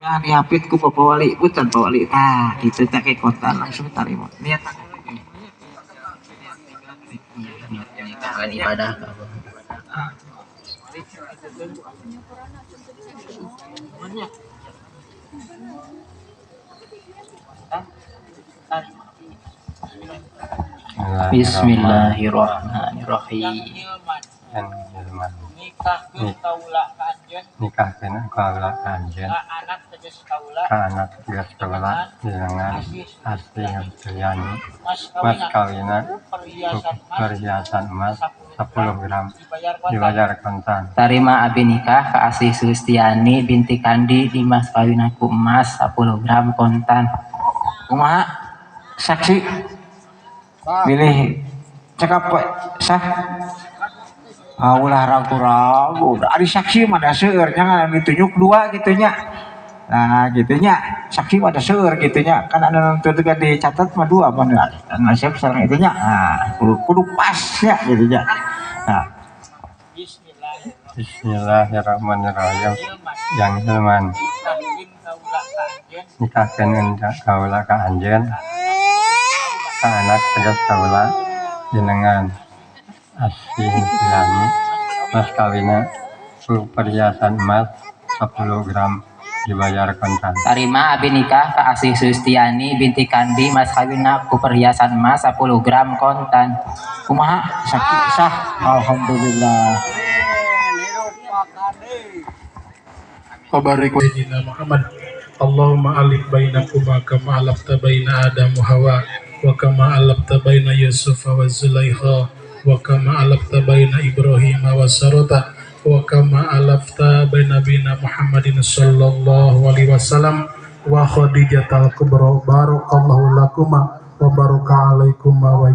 Nah, diapit ku Bapak Wali, punten Pak Wali. Tah, gitu teh ke kota langsung tarima. Niat. Nikahkan ibadah ka Allah. Bismillahirrahmanirrahim. Yang Hilman nikahkeun kaula ka anjeun, ka anak tegas kaula jenengan Asih Suliani, mas kawinna perhiasan emas 10 gram dibayar kontan. Tarima abi nikah ka Asih Sulistiani binti Kandi dimas kawinna ku emas 10 gram kontan. Kumaha saksi bilih cekap sah. Ah, ulah ragu-ragu. Ari saksi mah da seueur nya, ngan ditunjuk dua gitu nya. Nah, gitu nya. Saksi mah da seueur gitu nya. Kan anu nuntut juga dicatat mah dua mah nasib sareng itu nya. Nah, kudu kudu pas nya gitu nya. Nah, Bismillahirrahmanirrahim. Yang Hilman nikahkeun kaula ka anjeun, ka anak tegas kaula jenengan Asih Suliani, mas kawinna perhiasan emas 10 gram dibayar kontan. Tarima abi nikah ka Asih Sulistiani binti Kandi mas kawinna ku perhiasan emas 10 gram kontan. Kumaha saksi sah. Alhamdulillah. Wabarik Sayyidina Muhammad. Allahumma alif bainakuma kama alafta baina Adam wa Hawa wa kama alafta baina Yusuf wa Zulaikha wa kama alafta baina Ibrahim wa Sarata wa kama alafta baina bina Muhammadin sallallahu alaihi wasallam wa Khadijatal Kubra. Barakallahu lakuma wa baraka alaikuma wa